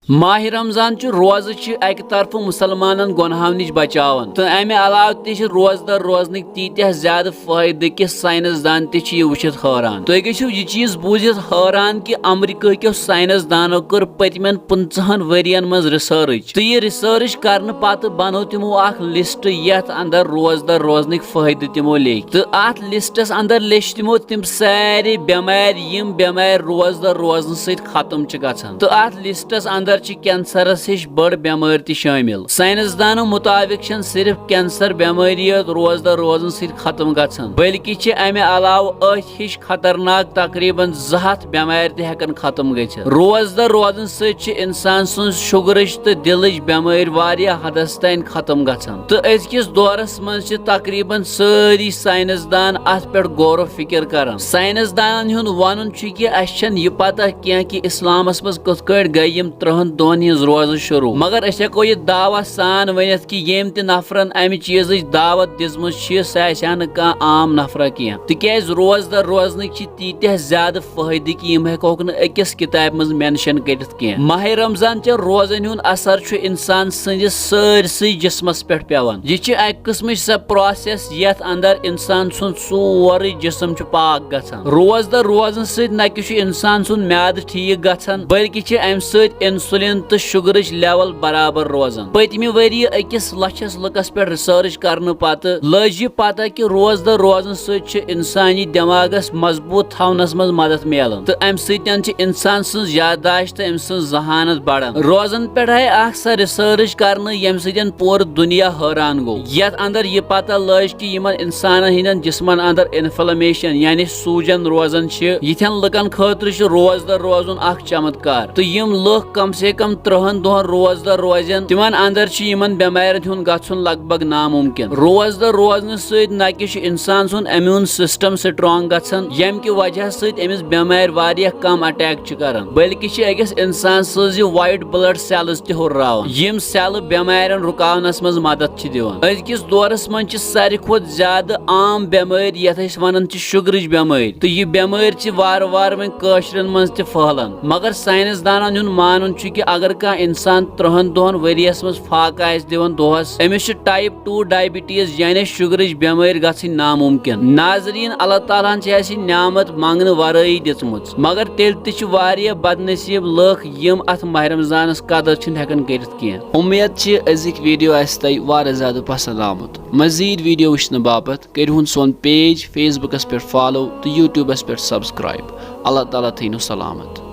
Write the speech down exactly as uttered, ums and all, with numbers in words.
ماہِ رمضان چہِ روزٕ چھِ اکہِ طرفہٕ مسلمانن گۄنہو نِش بچاوان، تہٕ امہِ علاوٕ تہِ چھِ روزدار روزنٕکۍ تیٖتیٛاہ زیادٕ فٲیدٕ کہِ ساینس دان تہِ چھِ یہِ وٕچھِتھ حٲران۔ تُہۍ گٔژھِو یہِ چیٖز بوٗزِتھ حٲران کہِ امریکہ کیو ساینس دانو کٔر پٔتمٮ۪ن پٕنٛژٕہن ؤرین منٛز ریسرچ، تہٕ یہِ ریسرچ کرنہٕ پتہٕ بنوو تِمو اکھ لسٹ، یتھ اندر روزدار روزنٕکۍ فٲیدٕ تِمو لیکھۍ۔ تہٕ اتھ لسٹس اندر لیچھ تِمو تِم سارے بٮ۪مارِ، یِم بٮ۪مارِ روزدار روزنہٕ سۭتۍ ختم چھِ گژھان۔ تہٕ اتھ لسٹس اندر چھِ کینسرس ہِش بٔڑ بٮ۪مٲرۍ تہِ شٲمِل۔ ساینس دانو مطابق چھنہٕ صرف کینسر بٮ۪مٲری یٲژ روزدار روزنہٕ سۭتۍ ختم گژھان، بلکہِ چھِ امہِ علاوٕ أتھۍ ہِش خطرناک تقریباً زٕ ہتھ بٮ۪مارِ تہِ ہٮ۪کان ختم گٔژھِتھ۔ روزدار روزنہٕ سۭتۍ چھِ انسان سٕنٛز شُگرٕچ تہٕ دِلٕچ بٮ۪مٲرۍ واریاہ حدس تام ختم گژھان۔ تہٕ أزکِس دورس منٛز چھِ تقریباً سٲری ساینس دان اتھ پٮ۪ٹھ غور و فکر کران۔ ساینس دانن ہُنٛد ونُن چھُ کہِ اسہِ چھنہٕ یہِ پتہ کینٛہہ کہِ اسلامس منٛز کِتھ کٲٹھۍ گٔے یِم ترٛہن دۄہن ہٕنٛز روزٕ شروع، مگر أسۍ ہٮ۪کو یہِ دعویٰ سان ؤنِتھ کہِ ییٚمۍ تہِ نفرن امہِ چیٖزٕچ دعوت دِژمٕژ چھِ، سُہ آسہِ ہا نہٕ کانٛہہ عام نفرا کینٛہہ، تِکیازِ روزدار روزنٕکۍ چھِ تیٖتیٛاہ زیادٕ فٲیدٕ کہِ یِم ہٮ۪کوکھ نہٕ أکِس کِتابہِ منٛز مینشن کٔرِتھ کینٛہہ۔ ماہِ رمضان چٮ۪ن روزن ہُنٛد اثر چھُ انسان سٕنٛدِس سٲرسٕے جسمس پٮ۪ٹھ پٮ۪وان۔ یہِ چھِ اکہِ قٕسمٕچ سۄ پروسیس یتھ اندر انسان سُنٛد سورُے جسم چھُ پاک گژھان۔ روزدار روزنہٕ سۭتۍ نہ کہِ چھُ انسان سُنٛد میادٕ ٹھیٖک گژھان، بلکہِ چھِ امہِ سۭتۍ انسولین تہٕ شُگرٕچ لیول برابر روزان۔ پٔتمہِ ؤریہِ أکِس لچھس لُکس پٮ۪ٹھ ریسرچ کرنہٕ پتہٕ لٔج یہِ پتہ کہِ روزدار روزنہٕ سۭتۍ چھِ انسانی دٮ۪ماغس مضبوٗط تھاونس منٛز مدد میلان، تہٕ امہِ سۭتۍ چھِ انسان سٕنٛز یادداشت تہٕ أمۍ سٕنٛز ذہانت بڑان۔ روزن پٮ۪ٹھ آیہِ اکھ سۄ ریسرچ کرنہٕ، ییٚمہِ سۭتۍ پوٗرٕ دُنیا حٲران گوٚو، یتھ اندر یہِ پتہ لٔج کہِ یِمن انسانن ہٕنٛدٮ۪ن جسمن اندر انفلیمیشن یعنی سوٗجن روزان چھِ، یِتھٮ۪ن لُکن خٲطرٕ چھُ روزدار روزُن اکھ چمتکار، تہٕ یِم لُکھ کم سے کم ترٛہن دۄہن روزدار روزن، تِمن اندر چھُ یِمن بٮ۪مارٮ۪ن ہُنٛد گژھُن لگ بھگ ناممکن۔ روزدار روزنہٕ سۭتۍ نہ کہِ چھُ انسان سُنٛد امیون سسٹم سٹرانگ گژھان، ییٚمہِ کہِ وجہ سۭتۍ أمِس بٮ۪مارِ واریاہ کم اٹیک چھِ کران، بلکہِ چھِ أکِس انسان سٕنٛز یہِ وایٹ بلڈ سیلز تہِ ہُرراوان، یِم سیلہٕ بٮ۪مارٮ۪ن رُکاونس منٛز مدد چھِ دِوان۔ أزکِس دورس منٛز چھِ ساروی کھۄتہٕ زیادٕ عام بٮ۪مٲرۍ یتھ أسۍ ونان چھِ شُگرٕچ بٮ۪مٲرۍ، تہٕ یہِ بٮ۪مٲرۍ چھِ وارٕ وارٕ وۄنۍ کٲشرٮ۪ن منٛز تہِ پھٔہلان۔ مگر ساینس دانن ہُنٛد مانُن چھُ کہِ اگر کانٛہہ انسان ترٛہن دۄہن ؤریس منٛز فاقہٕ آسہِ دِوان دۄہس، أمِس چھُ ٹائپ ٹو ڈائبٹیز یعنی شُگرٕچ بٮ۪مٲرۍ گژھٕنۍ ناممکن۔ ناظرین، اللہ تعالیٰ ہن چھِ اَسہِ یہِ نعمت منٛگنہٕ ورٲیی دِژمٕژ، مگر تیٚلہِ تہِ چھِ واریاہ بدنصیٖب لُکھ یِم اتھ ماہِ رمضانس قدر چھِنہٕ ہٮ۪کان کٔرِتھ کینٛہہ۔ اُمید چھِ أزِکۍ ویڈیو آسہِ تۄہہِ واریاہ زیادٕ پسند آمُت۔ مزید ویڈیو وٕچھنہٕ باپتھ کٔرِو ہُن سون پیج فیس بُکس پٮ۪ٹھ فالو تہٕ یوٗٹیوٗبس پٮ۪ٹھ سبسکرائب۔ اللہ تعالیٰ تھٲینو سلامت۔